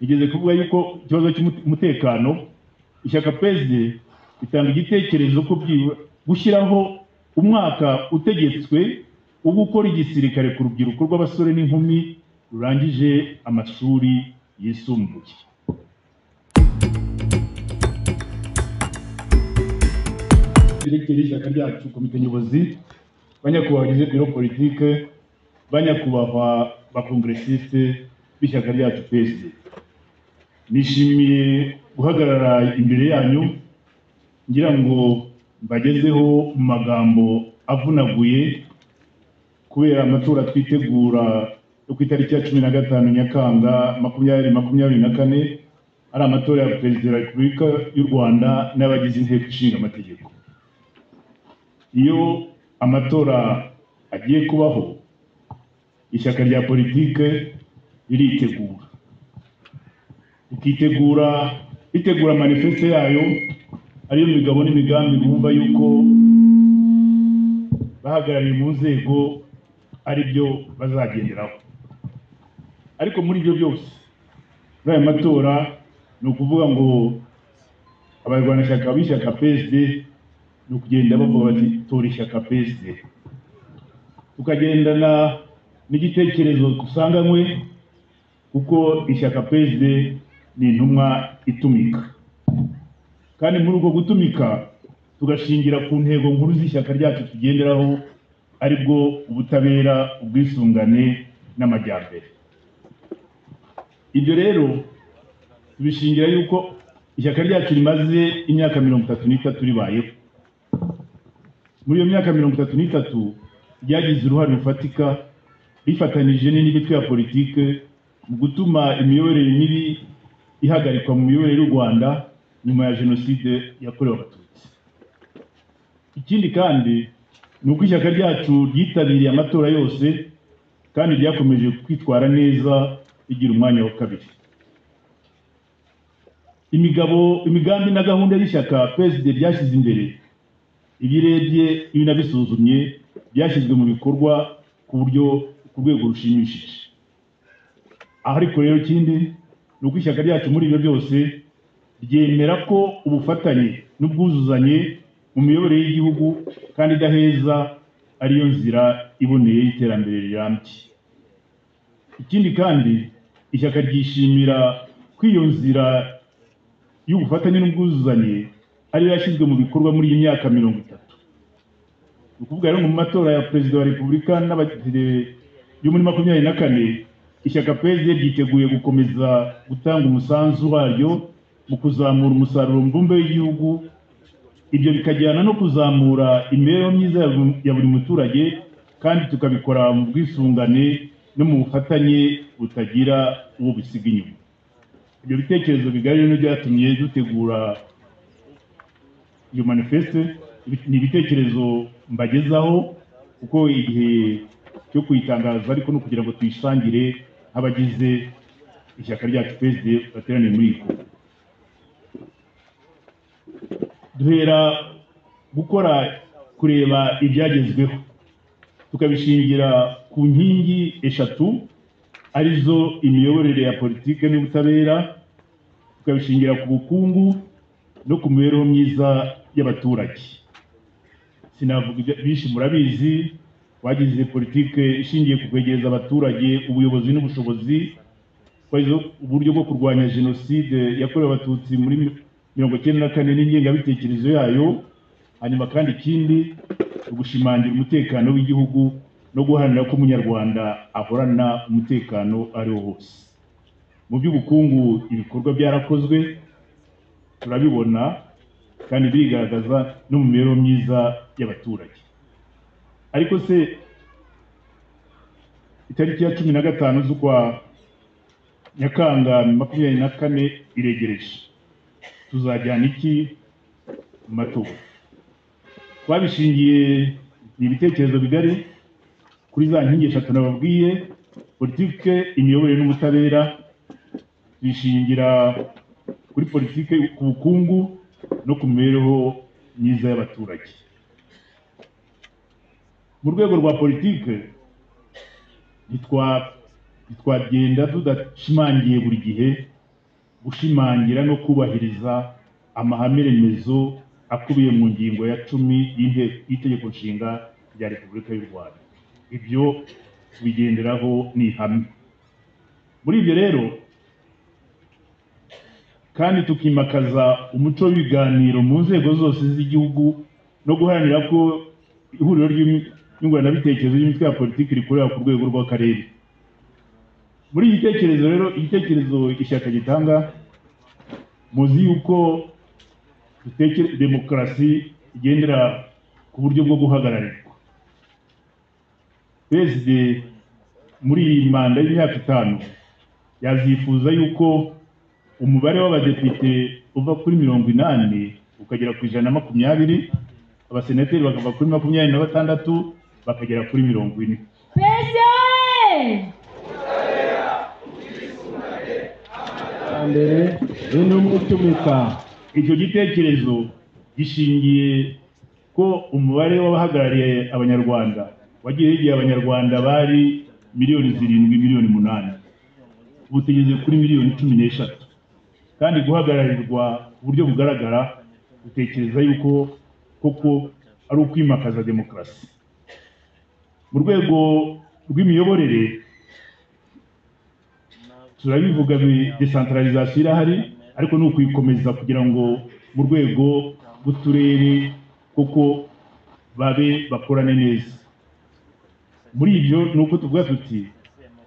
Igeze kuvuga yuko ikibazo cy'umutekano, ishyaka PSD itanga igitekerezo ko gushyiraho umwaka utegetswe wo gukora igisirikare ku rubyiruko rw'abasore n'inkumi rurangije amashuri yisumbuye. Directeur y'ishyaka ryacu, komite nyobozi, banyakubahwa bagize biro politike, banyakubahwa bakongressiste b'ishyaka ryacu PSD, nishimiye guhagarara imbere yanyu ngira ngo mbagezeho mu magambo avunaguye kubera amatora twitegura yo ku itariki ya 15 Nyakanga 2024, ari amatora ya Perezida wa Repubulika y'u Rwanda n'abagize inteko ishinga amategeko. Iyo amatora agiye kubaho, ishyaka rya politike riritegura, rikitegura ritegura manifeste yayo, ariyo migabo n'imigambi bumva yuko bahagarariye mu nzego ari byo bazagenderaho. Ariko muri ibyo byose, muri aya matora, ni ukuvuga ngo abarwanashyaka b'ishyaka PSD ni ukugenda bavuga bati tora ishyaka PSD, tukagendana n'igitekerezo dusanganywe, kuko ishyaka PSD ni intumwa itumika, kandi muri uko gutumika tugashingira ku ntego nkuru z'ishyaka ryacu tugenderaho, aribwo ubutabera, ubwisungane n'amajyambere. Ibyo rero tubishingira yuko ishyaka ryacu rimaze imyaka 33 ribayeho. Muri iyo myaka 33 ryagize uruhare rufatika rifatanije n'imitwe ya politike mu gutuma imiyoborere mibi ihagarikwa mu miyoborere y'u Rwanda nyuma ya jenoside yakorewe Abatutsi. Ikindi kandi ni uko ishyaka ryacu ryitabiriye amatora yose kandi ryakomeje kwitwara neza rigira umwanya wa kabiri. Imigabo, imigambi na gahunda y'ishyaka PSD ryashyize imbere, ibirebye ibinabisuzumye byashyizwe mu bikorwa ku buryo ku rwego rushimishije. Aho ariko rero ikindi ni uko ishyaka ryacu muri ibyo byose ryemera ko ubufatanye n'ubwuzuzanye mu miyoborere y'igihugu kandi idaheza ariyo nzira iboneye y'iterambere rirambye. Ikindi kandi ishyaka ryishimira ko iyo nzira y'ubufatanye n'ubwuzuzanye ariyo yashyizwe mu bikorwa muri iyi myaka 30. Ni ukuvuga rero mu matora ya Perezida wa Repubulika n'abadepite yo muri 24, ishyaka PSD ryiteguye gukomeza gutanga umusanzu waryo mu kuzamura umusaruro mbumbe w'igihugu, ibyo bikajyana no kuzamura imibereho myiza ya buri muturage, kandi tukabikora mu bwisungane no mu bufatanye butagira uwo busiga inyuma. Ibyo bitekerezo bigari rero byatumye dutegura iyo manifeste. Ni ibitekerezo mbagezaho kuko igihe cyo kuyitangaza ariko no kugira ngo tuyisangire nk'abagize ishyaka ryacu PSD bateraniye muri iyi. Duhera gukora kureba ibyagezweho, tukabishingira ku nkingi eshatu arizo imiyoborere ya politike n'ubutabera, tukabishingira ku bukungu no ku mibereho myiza y'abaturage. Sinavuga byinshi, murabizi, twagize politike ishingiye ku kwegereza abaturage ubuyobozi n'ubushobozi, twagize uburyo bwo kurwanya jenoside yakorewe Abatutsi muri 94 n'ingengabitekerezo yayo. Hanyuma kandi ikindi ugushimangira umutekano w'igihugu no guharanira ko umunyarwanda ahorana umutekano ariho hose. Mu by'ubukungu ibikorwa byarakozwe turabibona kandi birigaragaza no mu mibereho myiza y'abaturage. Ariko se itariki ya 15 z'ukwa Nyakanga 24 iregereje, tuzajyana iki mu matora? Twabishingiye ni ibitekerezo bigari kuri za nkingi eshatu nababwiye: politike, imiyoborere n'ubutabera. Tubishingira kuri politike, ku bukungu no ku mibereho myiza y'abaturage. Mu rwego rwa politike ntitwagenda tudashimangiye buri gihe gushimangira no kubahiriza amahame remezo akubiye mu ngingo ya 10 y'Itegeko Nshinga rya Repubulika y'u Rwanda. Ibyo tubigenderaho ni ihame. Muri ibyo rero kandi tukimakaza umuco w'ibiganiro mu nzego zose z'igihugu no guharanira ko ihuriro ry'nyunguranabitekerezo ry'imitwe ya politiki rikorera ku rwego rw'akarere. Muri iki gitekerezo rero, igitekerezo ishyaka gitanga, muzi yuko demokarasi igendera ku buryo bwo guhagararirwa. PSD muri iyi manda y'imyaka 5 yazifuza yuko umubare w'abadepite uva kuri 80 ukagera ku 120, abasenateri bakava kuri 26 bakagera kuri 40. Mbere intumwa itumika. Icyo gitekerezo gishingiye ko umubare w'abahagarariye Abanyarwanda wagiye igihe Abanyarwanda bari miliyoni 7, miliyoni 8, ubu tugeze kuri miliyoni 13. Kandi guhagararirwa ku buryo bugaragara dutekereza yuko koko ari ukwimakaza demokarasi. Mu rwego rw'imiyoborere turabivuga, decentralisation irahari, ariko ni ukuyikomeza kugira ngo mu rwego rw'uturere koko babe bakorane neza. Muri ibyo ni uko tuvuga tuti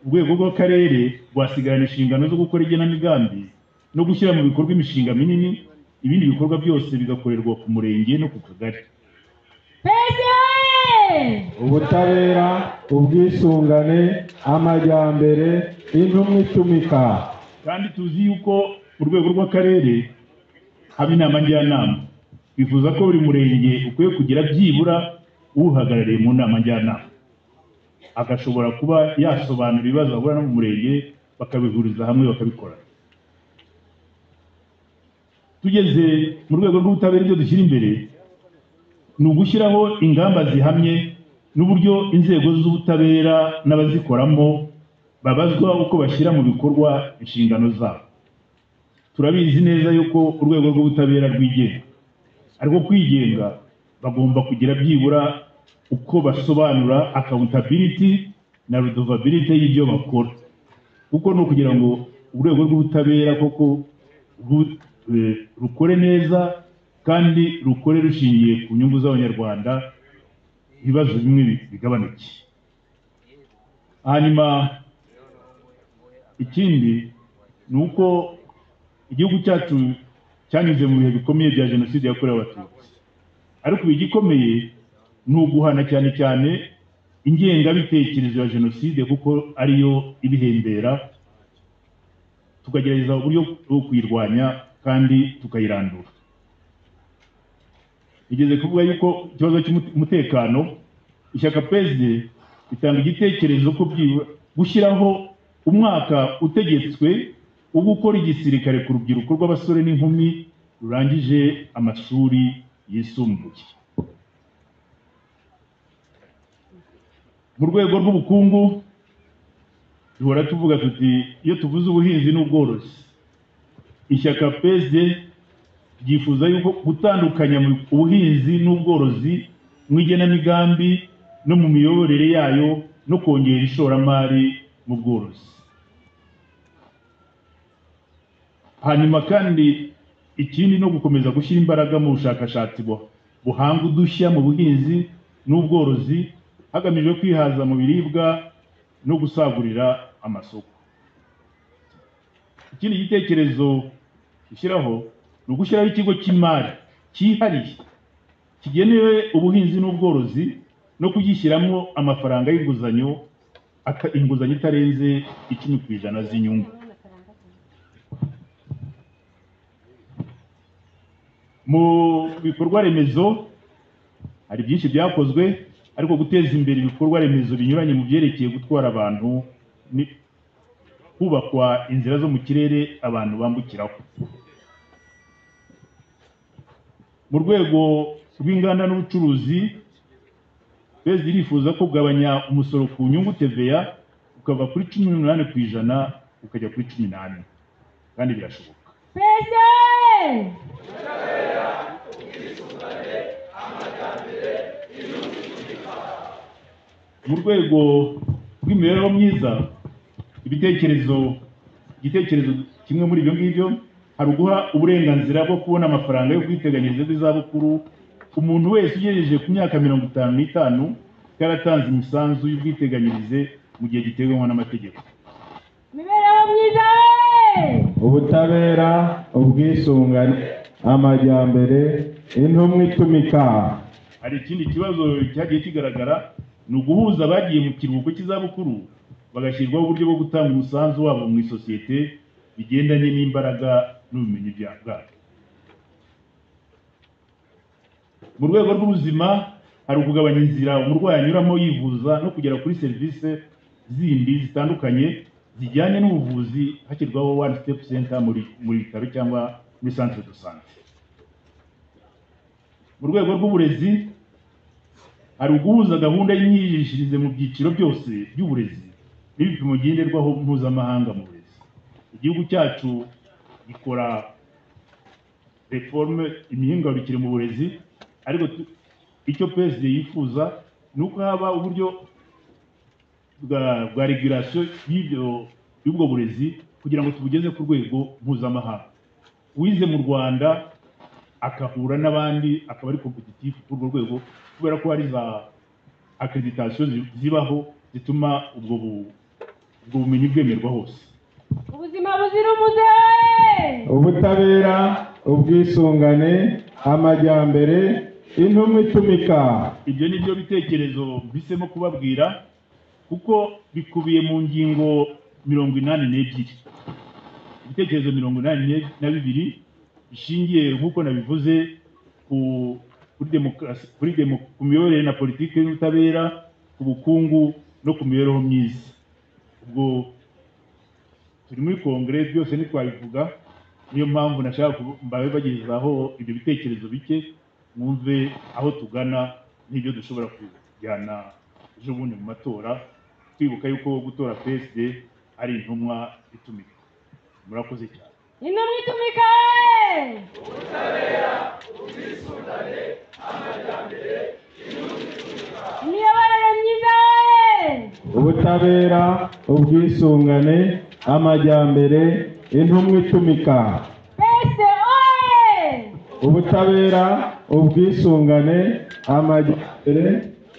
urwego rw'akarere rwasigarana inshingano zo gukora igenamigambi no gushyira mu bikorwa imishinga minini, ibindi bikorwa byose bigakorerwa ku murenge no ku kagari. Ubutabera, ubwisungane, amajyambere, intumwa itumika. Kandi tuzi yuko mu rwego rw'akarere haba inama njyanama. Bifuza ko buri murenge ukwiye kugira byibura uhagarariye mu nama njyanama, agashobora kuba yasobanura ibibazo ahura no mu murenge, bakabihuriza hamwe bakabikora. Tugeze mu rwego rw'ubutabera, ibyo dushyira imbere ni ugushyiraho ingamba zihamye n'uburyo inzego z'ubutabera n'abazikoramo babazwa uko bashyira mu bikorwa inshingano zabo. Turabizi neza yuko urwego rw'ubutabera rwigenga, ariko kwigenga bagomba kugira byibura uko basobanura accountability na redevability y'ibyo bakora, kuko ni ukugira ngo urwego rw'ubutabera koko rukore neza kandi rukore rushingiye ku nyungu z'Abanyarwanda, ibibazo bimwe bigabanuke. Hanyuma ikindi ni uko igihugu cyacu cyanyuze mu bihe bikomeye bya jenoside yakorewe Abatutsi, ariko igikomeye ni uguhana cyane cyane ingengabitekerezo ya jenoside, kuko ariyo ibihembera, tukagerageza uburyo bwo kuyirwanya kandi tukayirandura. Igeze kuvuga yuko ikibazo cy'umutekano, ishyaka PSD itanga igitekerezo ko gushyiraho umwaka utegetswe wo gukora igisirikare ku rubyiruko rw'abasore n'inkumi rurangije amashuri yisumbuye. Mu rwego rw'ubukungu duhora tuvuga tuti iyo tuvuze ubuhinzi n'ubworozi, ishyaka PSD ryifuza yuko gutandukanya ubuhinzi n'ubworozi mu igenamigambi no mu miyoborere yayo, no kongera ishoramari mu bworozi. Hanyuma kandi ikindi no gukomeza gushyira imbaraga mu bushakashatsi buhanga udushya mu buhinzi n'ubworozi, hagamijwe kwihaza mu biribwa no gusagurira amasoko. Ikindi gitekerezo gushyiraho ni ugushyiraho ikigo cy'imari cyihariye kigenewe ubuhinzi n'ubworozi, no kugishyiramo amafaranga y'inguzanyo, inguzanyo itarenze 10% z'inyungu. Mu bikorwa remezo hari byinshi byakozwe, ariko guteza imbere ibikorwa remezo binyuranye mu byerekeye gutwara abantu, ni kubakwa inzira zo mu kirere abantu bambukiraho. Mu rwego rw'inganda n'ubucuruzi, PSD irifuza ko kugabanya umusoro ku nyungu TVA ukava kuri 18% ukajya kuri 14, kandi birashoboka. PSD oye! Mu rwego rw'imibereho myiza, igitekerezo kimwe muri ibyo ngibyo hari uguha uburenganzira bwo kubona amafaranga yo kwiteganyiriza bw'izabukuru umuntu wese ugejeje ku myaka 55 yaratanze imisanzu y'ubwiteganyirize mu gihe giteganywa n'amategeko. Imibereho myiza oye! Ubutabera, ubwisungane, amajyambere, intumwa itumika. Hari ikindi kibazo cyagiye kigaragara, ni uguhuza abagiye mu kiruhuko cy'izabukuru bagashyirwaho uburyo bwo gutanga umusanzu wabo mu isosiyete bigendanye n'imbaraga n'ubumenyi bwabo. Mu rwego rw'ubuzima hari ukugabanya inzira umurwayi anyuramo yivuza no kugera kuri serivisi zindi zitandukanye zijyanye n'ubuvuzi, hashyirwaho one step center muri bitaro cyangwa muri centre de santé. Mu rwego rw'uburezi hari uguhuza gahunda y'imyigishirize mu byiciro byose by'uburezi n'ibipimo ngenderwaho mpuzamahanga mu burezi. Igihugu cyacu gikora reforme, imihindagurikire mu burezi, ariko icyo PSD yifuza ni uko haba uburyo bwa regulation y'ubwo burezi kugira ngo tubugeze ku rwego mpuzamahanga. Uwize mu Rwanda akahura n'abandi akaba ari competitive kuri urwo rwego, kubera ko hari za accreditation zibaho zituma ubwo bumenyi bwemerwa hose. Ubuzima buzira umuze! Ubutabera, ubwisungane, amajyambere, intumwa itumika. Ibyo ni byo bitekerezo mpisemo kubabwira kuko bikubiye mu ngingo 82. Ibitekerezo 82 bishingiye nk'uko nabivuze kuri demokarasi, ku miyoborere na politiki y'ubutabera, ku bukungu no ku mibereho myiza. Ubwo turi muri kongere byose ntitwabivuga, niyo mpamvu nashaka mbabagezaho ibyo bitekerezo bike mwumve aho tugana n'ibyo dushobora kujyana ejo bundi mu matora, twibuka yuko gutora PSD ari intumwa itumika. Murakoze cyane. Intumwa itumika! Ubutabera, ubwisungane, amajyambere, imiyoborere myiza! Ubutabera, ubwisungane, amajyambere, intumwa itumika. PSD oye! Ubutabera, ubwisungane, amajyambere,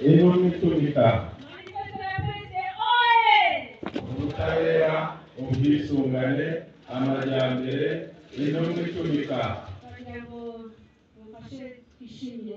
intumwa itumika. PSD oye! Ubutabera, ubwisungane, amajyambere, intumwa itumika. Kugira ngo mufashe twishimire